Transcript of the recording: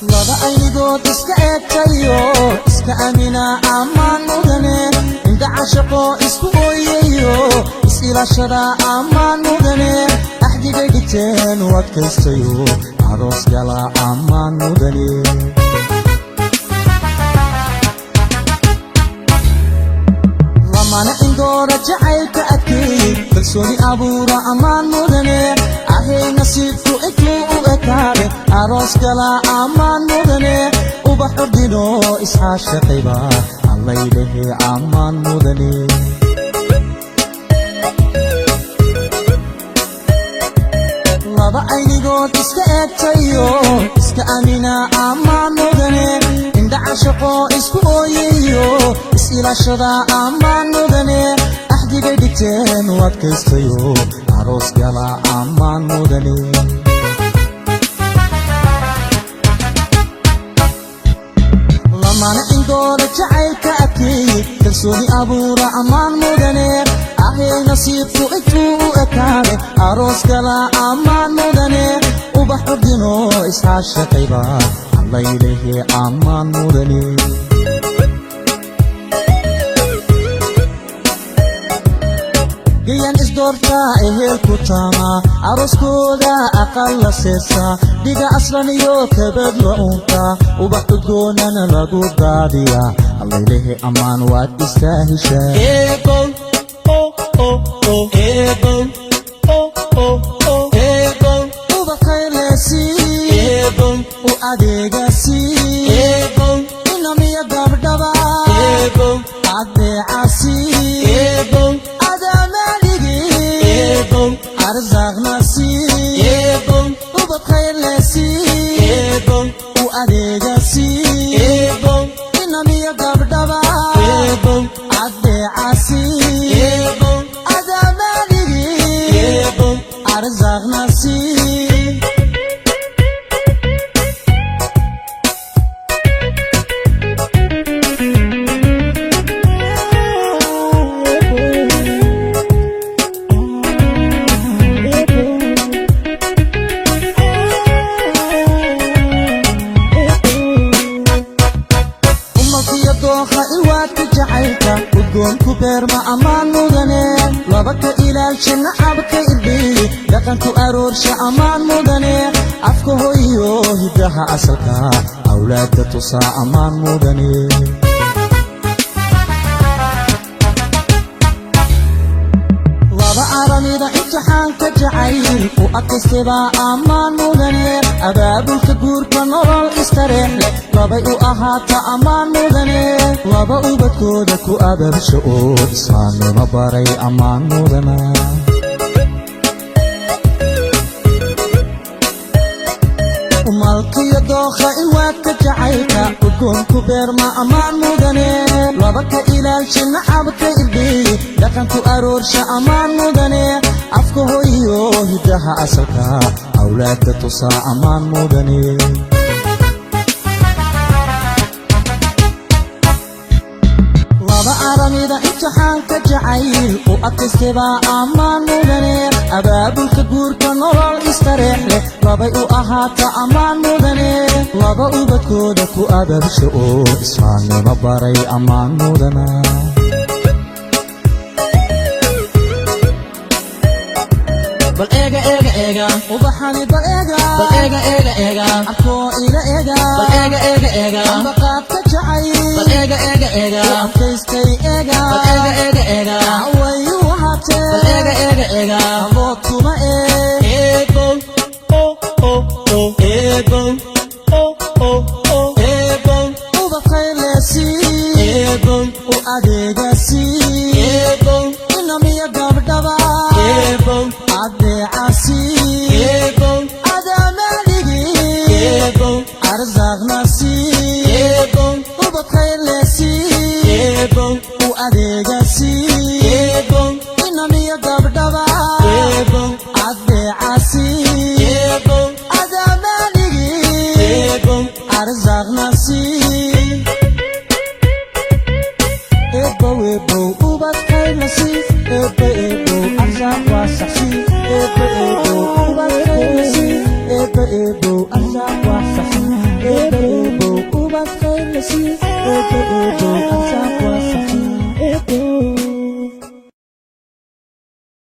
Laba aynigood iska eegtayo, iska amina ammaan mudane. Indha cashaqo isku ooyayo, is-ilaashada ammaan mudane. Axdigay dhigteen u adkaystayo, aroos gala ammaan mudane. Lamana indoora jacaylka adkeeyey, kalsooni abuura ammaan mudane. Ahay nasiibku intuu u ekaade, aroos gala ammaan mudane. Ubax ordino isxaashaqayba allaylehe ammaan mudane. Laba aynigood iska eegtayo, iska amina ammaan mudane. Indha cashaqo isku ooyayo, is-ilaashada ammaan mudane. Axdigay dhigteen u adkaystayo, aroos gala ammaan mudane. Lamana indooda jacaylka adkeeyey, kalsooni abuura ammaan mudane. Ahay nasiibku intuu u ekaade, aroos gala ammaan mudane. Ubax ordino isxaashaqayba allaylehe ammaan mudane. Gayan isdoortaa ehelku taamaa, arooskooda aqal la seesaa, dhiga aslan iyo kabad la uuntaa, ubax udgoonana lagu daadiyaa. Allaylehe ammaan waad istaaheshaa. Ubaqaylesi u adeegasi, inamiya gabdhaba adeecasi, adamaaligi arsaaqnasi. Ubaqaylesi u adeegasi, inamiya gabdhaba adeecasi, adamaaligi arsaaqnasi. Umalkiyo dooha ilwaadka jacaylka udgoonku beerma ammaan mudane. Laba ka ilaalsha nacabka irdhiyi, dhaqanku aroorsha ammaan mudane. Afka hoyo hiddaha asalka awlaadda tusaa ammaan mudane. Laba aramida imtixaanka jacayl u adkaystebaa ammaan mudane. Abaabulka guurka nolol istareex leh labay u ahaata ammaan mudane. Laba ubadkooda ku abaabsha oo islaamnimo baray ammaan mudana. Umalkiyo dookha ilwaadka jacaylka udgoonku beerma ammaan mudane. Laba ka ilaalsha nacabka irdhiyi, dhaqanku aroorsha ammaan mudane. Afka hoyo hiddaha asalka awlaadda tusaa ammaan mudane. Laba aramida imtixaanka jacayl u adkaystebaa ammaan mudane. Abaabulka guurka nolol istareex leh labay u ahaata ammaan mudane. Laba ubadkooda ku abaabsha oo islaamnimo baray ammaan mudana. Bal eega eega eega. Ubaxani bal eega. Bal eega eega eega. Arkoo ila eega. Bal eega eega eega. Ambaqaadka jacayl Bal eega eega eega. U adkaystay eega. Bal eega eega eega. Way u ahaatee. Bal eega eega eega. Abood kuma ee. Eebow oh oh oh, eebow oh oh oh, eebow. Ubaqaylesi Eebow u adeegasi, Eebow inamiya gabdhaba Eebow adeecasi, Eebow adamaaligi Eebow arsaaqnasi. Eebow Ubadkaylesi Eebow u adeegasi, Eebow inamiya gabdhaba Eebow adeecasi, Eebow adamaaligi Eebow arsaaqnasi. Eebow eebow ubadkaylasi, eebo eebow arsaaq waa saxsi. Eebo eebow ubadkaylasi, eebo eebow arsaaq waa saxsi. Eebo. Eebo, Eebow, arsaaq waasaca, Eebow.